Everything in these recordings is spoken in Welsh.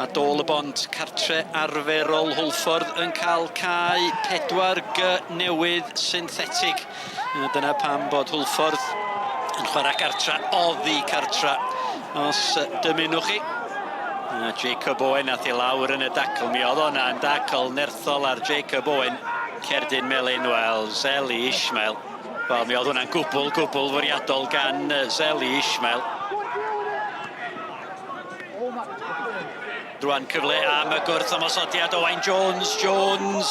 Mae Dôl y Bont, cartre arferol Hwlffordd, yn cael cae 4G newydd synthetig. Dyna pam bod Hwlffordd yn chwarae gartra oddi cartra, os dymunwch chi. Jacob Owen ath i lawr yn y dacl. Mi oedd o'na yn dacl nerthol ar Jacob Owen. Cerdyn melyn, wel, Zeli Ishmael. Wel, mi oedd hwnna'n gwbl, gwbl fwriadol gan Zeli Ishmael. Rwan cyfle am y gwrth ymosodiad Owain Jones, Jones.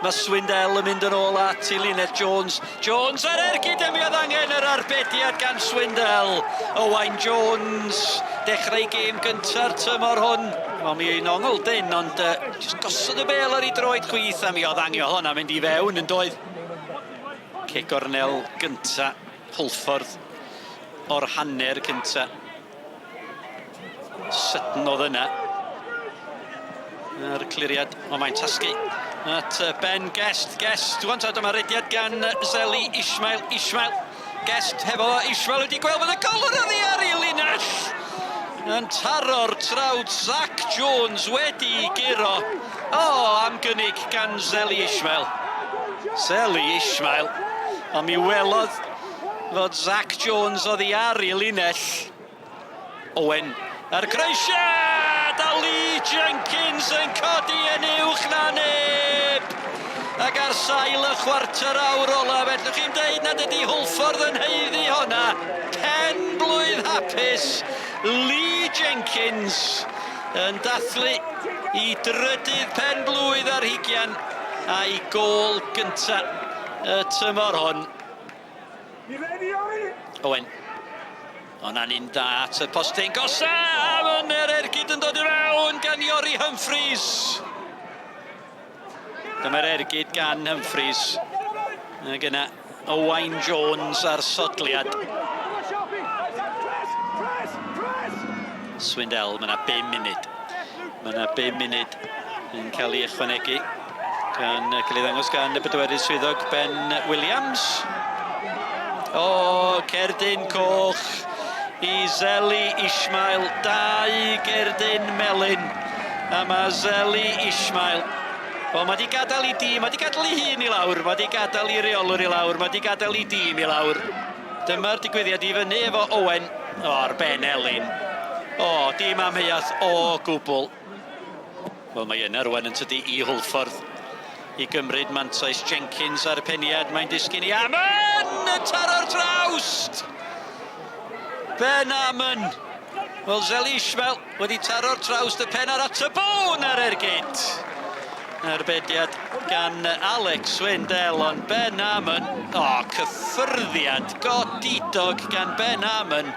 Mae Swindell yn mynd yn ôl at ei linell Jones. Jones ar ergyd a mi oedd angen yr arbediad gan Swindell. Owain Jones, dechrau gêm gynta'r tymor hwn. Wel, mi un ongl dyn, ond uh, just gosod y bel ar ei droed chwith a mi oedd angen hwnna mynd i fewn yn doedd. Cic gornel gynta Hwlffordd o'r hanner cynta. Sutton oedd yna. A'r cliriad, o mae'n tasgu at Ben Guest. Guest, rwan ta dyma rediad gan Zeli Ishmael. Ishmael, Guest hefo Ishmael wedi gweld bod y golwr oddi ar ei linell. Yn taro'r trawd Zach Jones wedi guro. O, am gynnig gan Zeli Ishmael. Zeli Ishmael, ond mi welodd fod Zach Jones oddi ar ei linell. Owen a'r croesiad a Lee Jenkins yn codi yn uwch na neb. Ac ar sail y chwarter awr ola, fedrwch chi'n deud nad ydy Hwlffordd yn haeddu honna. Pen blwydd hapus, Lee Jenkins yn dathlu i drydydd pen blwydd ar hugian a'i gôl gynta y tymor hwn. Owen. Hwnna'n un da at y postyn gosa! A yn yr ergyd yn dod i fewn gan Iori Humphreys. Dyma'r ergyd gan Humphreys. Ac yna Owain Jones ar sodliad. Swindell, mae yna 5 munud. Mae yna 5 munud yn cael ei ychwanegu gan cael ei ddangos gan y bedwerydd swyddog Ben Williams. O, cerdyn coch i Zeli Ishmael, dau gerdyn melyn. A mae Zeli Ishmael Wel, mae di gadael i dîm, mae di gadael i hun i lawr, mae di gadael i reolwr i lawr, mae di gadael i dîm i lawr. Dyma'r digwyddiad i fyny efo Owen. O, ar Ben Elin. O, dim amheuaeth o gwbl. Wel, mae yna rwan yn tydi i Hwlffordd i gymryd mantais Jenkins ar y peniad. Mae'n disgyn i Amon! Yn taro'r trawst! Ben Amon! Wel, Zeli Ishmael wedi taro'r trawst y pen ar at y bôn ar ergyd. Arbediad gan Alex Swindell, ond Ben Amon, o, oh, cyffyrddiad godidog gan Ben Amon.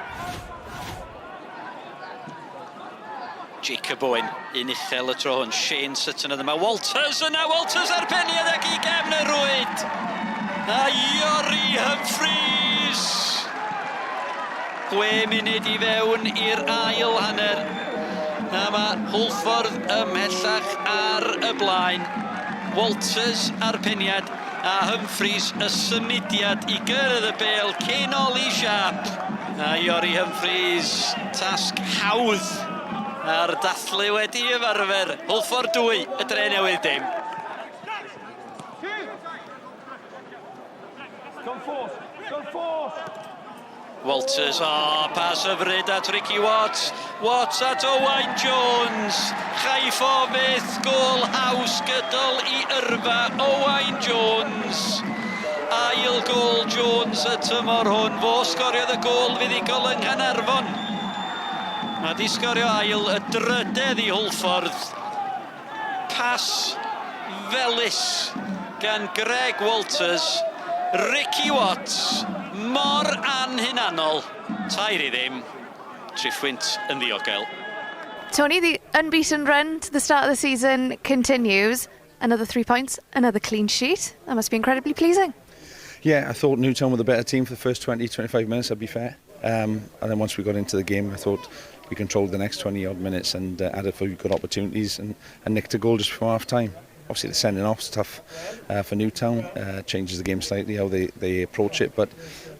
Jacob Owen, un uchel y tro hwn. Shane Sutton oedd yma. Walters yna, Walters ar peniad ac i gefn y rwyd. A Iori Humphreys! 6 munud i fewn i'r ail hanner. A mae Hwlffordd ymhellach ar y blaen. Walters ar peniad a Humphreys y symudiad i gyrraedd y bêl cyn Ollie Sharp. A Iori Humphreys, tasg hawdd a'r dathlu wedi ymarfer. Hwlffordd 2, y dre newydd dim. Go forth, go forth. Walters, o, oh, pas hyfryd at Ricky Watts. Watts at Owain Jones. Chaiff o fyth gôl haws gydol i yrfa Owain Jones. Ail gôl Jones y tymor hwn. Fo sgoriodd y gôl fuddugol yng Nghanarfon. Mae di sgorio ail y drydedd i Hwlffordd. Pas felys gan Greg Walters. Ricky Watts, mor anhunanol. 3-0, triphwynt yn ddiogel. Tony, the unbeaten run to the start of the season continues. Another 3 points, another clean sheet. That must be incredibly pleasing. Yeah, I thought Newtown were the better team for the first 20, 25 minutes, I'd be fair. And then once we got into the game, I thought we controlled the next 20 odd minutes and had a few good opportunities and nicked a goal just before half time. Obviously the sending off's tough for Newtown, changes the game slightly how they approach it, but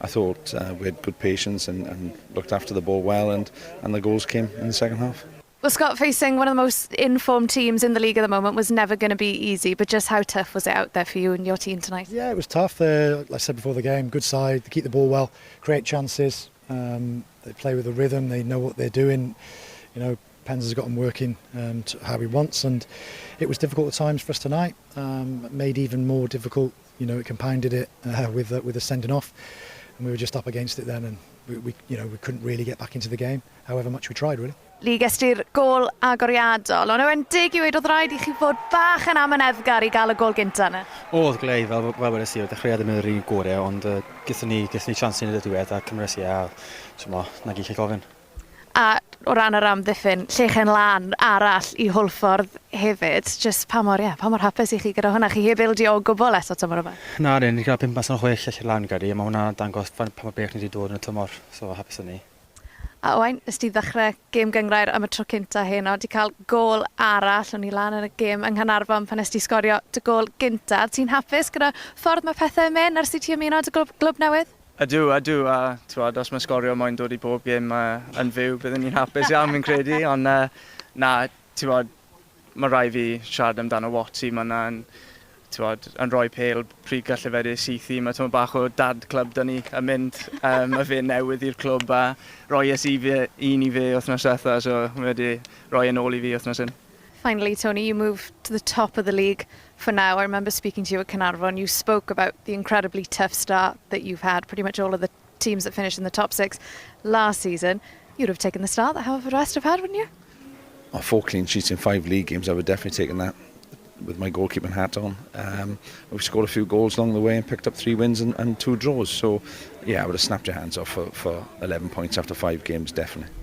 I thought we had good patience and looked after the ball well and the goals came in the second half. Well, Scott, facing one of the most informed teams in the league at the moment was never going to be easy, but just how tough was it out there for you and your team tonight? Yeah, it was tough. Like I said before the game, good side. They keep the ball well, create chances. They play with a rhythm. They know what they're doing. You know, Pens has got them working to how he wants, and it was difficult at times for us tonight. Made even more difficult, you know, it compounded it with the sending off, and we were just up against it then, and we couldn't really get back into the game, however much we tried, really. Lee, ges ti'r gôl agoriadol, ond Owen, deg i weud oedd rhaid i chi fod bach yn amyneddgar i gael y gôl gynta yna. Oedd glei, fel wedes i, oedd dechreuad ddim yn yr un gorau, ond gyda ni chance yn y diwedd a cymres i a so, na gyd chi gofyn. A o ran yr amddiffyn, llechen lan arall i Hwlffordd hefyd, just pa mor, yeah, pa mor hapus i chi gyda hwnna? Chi heb ildio o gwbl eto tymor yma? Na, ni wedi cael 5 mas o'n 6 llechen lan gadi, a mae hwnna'n dangos pa mor bell ni wedi dod yn y tymor, so hapus yn ni. A Owain, nes ti ddechrau gêm gyngrair am y tro cynta heno, di cael gôl arall, o'n i lan yn y gêm yng Nghaernarfon pan nes ti sgorio dy gôl gynta. Ti'n hapus gyda ffordd mae pethau'n mynd ers i ti ymuno dy glwb newydd? Ydw, ydw, a t'wod, os mae sgorio moyn dod i bob gêm yn fyw, byddwn ni'n hapus iawn fi'n credu, ond na, t'wod, mae rai fi siarad amdano Watty, mae yna'n t'wod, yn rhoi pêl pryd gallai fe wedi saethu. Mae tyma bach o dad club 'da ni yn mynd, mae fe newydd i'r clwb a roi es i fe, un i fe wythnos diwetha, so mae wedi rhoi yn ôl i fi wythnos hyn. Finally, Tony, you move to the top of the league for now. I remember speaking to you at Caernarfon. You spoke about the incredibly tough start that you've had. Pretty much all of the teams that finished in the top six last season. You'd have taken the start that Haverfordwest have had, wouldn't you? Oh, four clean sheets in five league games, I would definitely taken that with my goalkeeping hat on. We've scored a few goals along the way and picked up three wins and two draws. So, yeah, I would have snapped your hands off for 11 points after five games, definitely.